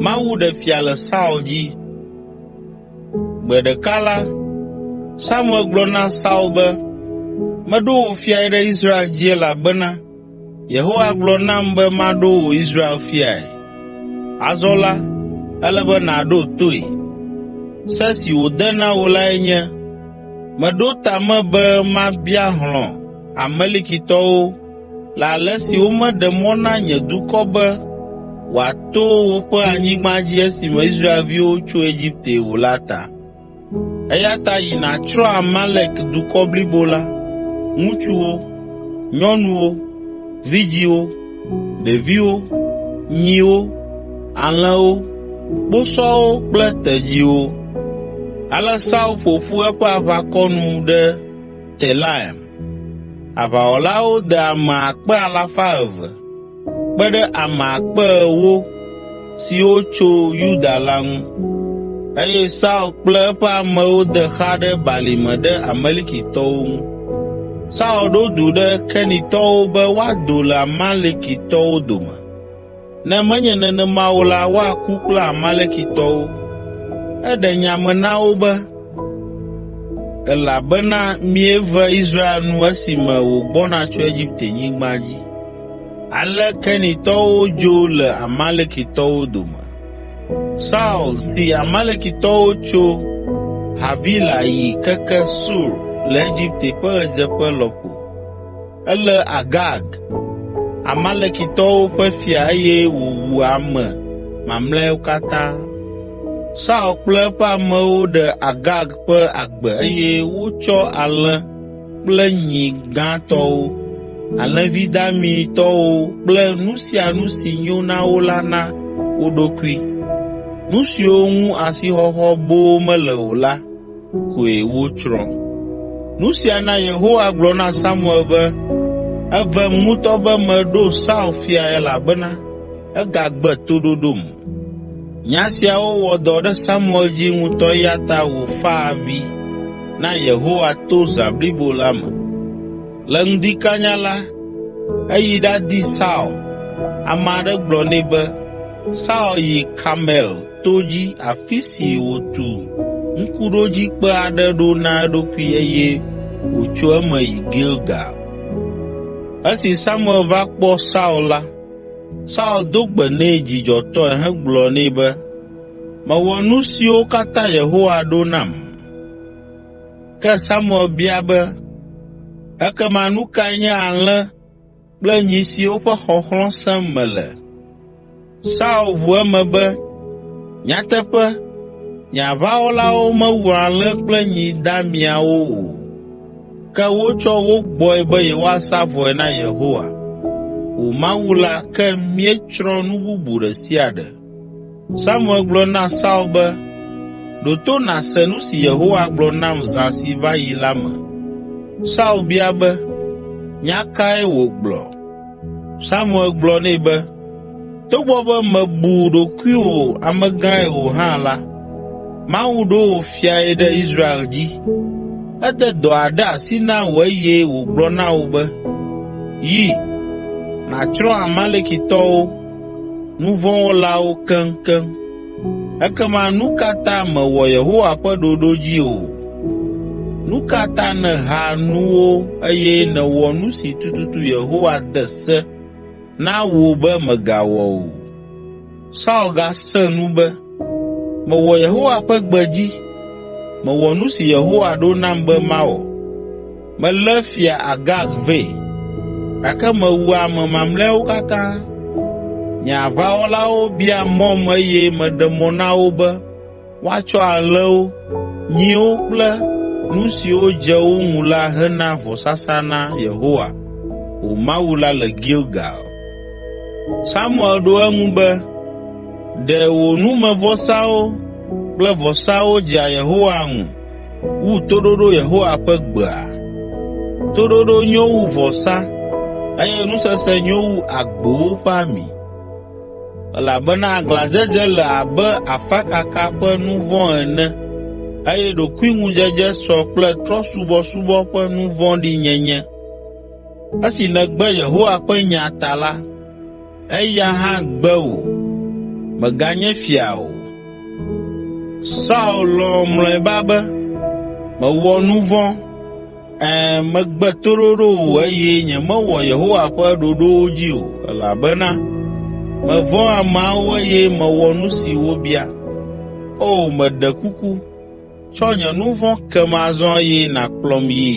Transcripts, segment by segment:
Mawu ɖe fia le Saul dzi. Gbe ɖeka la, Samuel gblɔ na Saul be, “Meɖo wò fiae ɖe Israel dzi elabena Yehowa gblɔ nam be maɖo wò Israel fiae. Azɔ la, ele be nàɖo toe. Se si wòde na wò lae nye, ‘Meɖo ta me be mabia hlɔ̃ Amalekitɔwo le ale si womeɖe mɔ na nye dukɔ be wòato woƒe anyigba dzi esime Israelviwo tso Egipte o la ta. Eya ta yi nàtsrɔ̃ Amalek dukɔ blibo la, ŋutsuwo, nyɔnuwo, vidzĩwo, ɖeviwo, nyiwo, alẽwo, kposɔwo kple tedziwo.’ ” Ale Saul ƒo ƒu eƒe aʋakɔ nu ɖe Telaim. Aʋawɔlawo de ame akpe alafa eve kpe ɖe ame akpe ewo siwo tso Yuda la ŋu. Eye Saul kple eƒe amewo de xa ɖe balime ɖe Amalekitɔwo ŋu. Saul ɖo du ɖe Kenitɔwo be woado le Amalekitɔwo dome, ne menye nenema o la, woaku kple Amalekitɔwo. Eɖe nya me na wo be, “Elabena mieve Israel nu esime wògbɔna tso Egiptenyigba dzi.” Ale Kenitɔwo dzo le Amalekitɔwo dome. Saul si Amalekitɔwo tso Havila yi keke Sur le Egipte ƒe ɣedzeƒe lɔƒo. Elé Agag, Amalekitɔwo ƒe fia eye wòwu ame mamlɛawo katã. Saul kple eƒe amewo ɖe Agag ƒe agbe eye wotsɔ alẽ kple nyi gãtɔwo, alẽvi damitɔwo kple nu sia nu si nyo na wo la na wo ɖokui. Nu siwo ŋu asixɔxɔ boo mele o la koe wotsrɔ̃. Nu sia na Yehowa gblɔ na Samuel be, “Evem ŋutɔ be meɖo Saul fiae elabena egagbe toɖoɖom.” Nya siawo wɔ dɔ ɖe Samuel dzi ŋutɔ eya ta wòfa avi na Yehowa to zã blibo la me. Le ŋdi kanya la, eyi ɖadi Saul. Ame aɖe gblɔ nɛ be, “Saul yi Karmel to dzi afi si wòtu ŋkuɖodzikpe aɖe ɖo na eɖokui eye wòtso eme yi Gilgal.” Esi Samuel va kpɔ Saul la, Saul do gbe nɛ dzidzɔtɔe hegblɔ nɛ be, “Mewɔ nu siwo katã Yehowa ɖo nam.” Ke Samuel bia be, “Ekema nu kae nye alẽ kple nyi siwo ƒe xɔxlɔ̃ sem mele?” Saul ʋu eme be, “Nyateƒe, nye aʋawɔlawo mewu alẽ kple nyi damiawo o, ke wotsɔ wo gbɔe be yewoasa vɔe na Yehowa, wò Mawu la ke míetsrɔ̃ nu bubu ɖe sia ɖe.” Samuel gblɔ na Saul be, “Ɖo to nàse nu si Yehowa gblɔ nam zã si va yi la me.” Saul bia be, “Nya kae wògblɔ?” Samuel gblɔ nɛ be, “Togbɔ be mèbu ɖokuiwò amegãe o hã la, Mawu ɖo wò fiae ɖe Israel dzi. Ede dɔ aɖe asi na wò eye wògblɔ na wò be, ‘Yi, nàtsrɔ̃ Amalekitɔwo, nu vɔ̃ wɔlawo keŋkeŋ.’ Ekema nu ka ta mèwɔ Yehowa ƒe ɖoɖo dzi o? Nu ka ta nèha nuwo eye nèwɔ nu si tututu Yehowa de se na wò be mègawɔ o?” Saul gasẽ nu be, “Mewɔ Yehowa ƒe gbe dzi, mewɔ nu si Yehowa ɖo nam be mawɔ. Melé Fia Agag vɛ, gake mewu ame mamlɛawo katã. Nye aʋawɔlawo bia mɔm eye meɖe mɔ na wo be woatsɔ alẽwo, nyiwo kple nu siwo dze wo ŋu la hena vɔsasa na Yehowa, wò Mawu la le Gilgal.” Samuel ɖo eŋu be, “Ɖe wò numevɔsawo kple vɔsawo dzea Yehowa ŋu wu toɖoɖo Yehowa ƒe gbea? Toɖoɖo nyo wu vɔsa eye nusese nyo wu agbowo ƒe ami. Elabena aglãdzedze le abe afakaka ƒe nu vɔ̃ ene eye ɖokuiŋudzedze sɔ kple trɔ̃subɔsubɔ ƒe nu vɔ̃ɖi nyenye. Esi nègbe Yehowa ƒe nya ta la, eya hã gbe wò, mèganye fia o.” Saul lɔ̃ mlɔeba be, “Mewɔ nu vɔ̃. Ɛ̃, megbe toɖoɖo wò eye nyemewɔ Yehowa ƒe ɖoɖowo dzi o, elabena mevɔ̃ ameawo eye mewɔ nu si wobia. O, meɖe kuku, tsɔ nye nu vɔ̃ kem azɔ eye nàkplɔm yi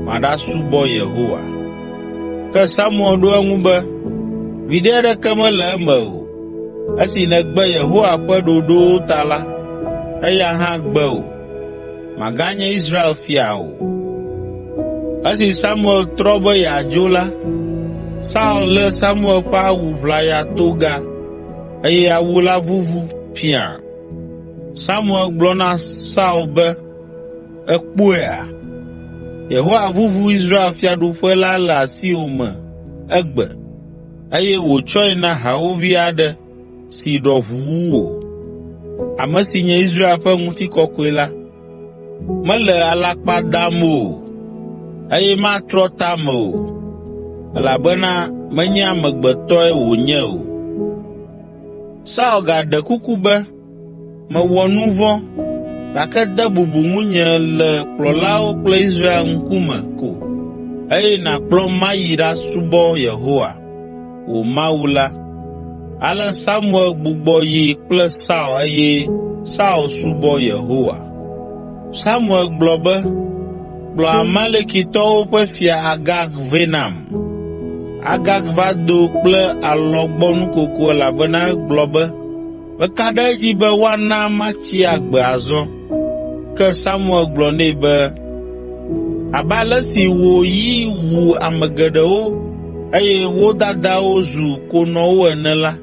maɖasubɔ Yehowa.” Ke Samuel ɖo eŋu be, “Viɖe aɖeke mele eme o. Esi nègbe Yehowa ƒe ɖoɖowo ta la, eya hã gbe wò, màganye Israel fia o.” Esi Samuel trɔ be yeadzo la, Saul lé Samuel ƒe awu ʋlaya toga, eye awu la vuvu piã. Samuel gblɔ na Saul be, “Èkpɔea? Yehowa vuvu Israel fiaɖuƒe la le asiwò me egbe, eye wòtsɔe na hawòvi aɖe si ɖɔ ʋu wu wò, ame si nye Israel ƒe ŋutikɔkɔe la. Mele alakpa dam o, eye matrɔ ta me o, elabena menye amegbetɔe wònye o.” Saul gaɖe kuku be, “Mewɔ nu vɔ̃, gake de bubu ŋunye le kplɔlawo kple Israel ŋkume ko eye nàkplɔm mayi ɖasubɔ Yehowa, wò Mawu la.” Ale Samuel gbugbɔ yi kple Saul eye Saul subɔ Yehowa. Samuel gblɔ be, “Kplɔ Amalekitɔwo ƒe fia Agag vɛ nam.” Agag va do kple alɔgbɔnukoko elabena egblɔ be, “Meka ɖe edzi be woana matsi agbe azɔ.” Ke Samuel gblɔ nɛ be, “Abe ale si wò yi wu ame geɖewo eye wo dadawo zu konɔwo ene la,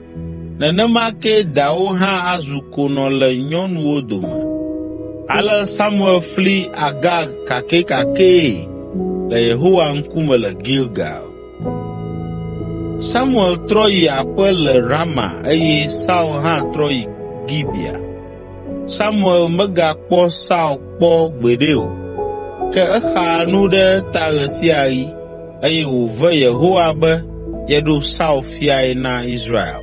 nenema kee dawo hã azu konɔ le nyɔnuwo dome.” Ale Samuel fli Agag kakɛkakɛe le Yehowa ŋkume le Gilgal. Samuel trɔ yi aƒe le Rama eye Saul hã trɔ yi Gibea. Samuel megakpɔ Saul kpɔ gbeɖe o, ke exaa nu ɖe eta ɣe sia ɣi, eye wòve Yehowa be yeɖo Saul fiae na Israel.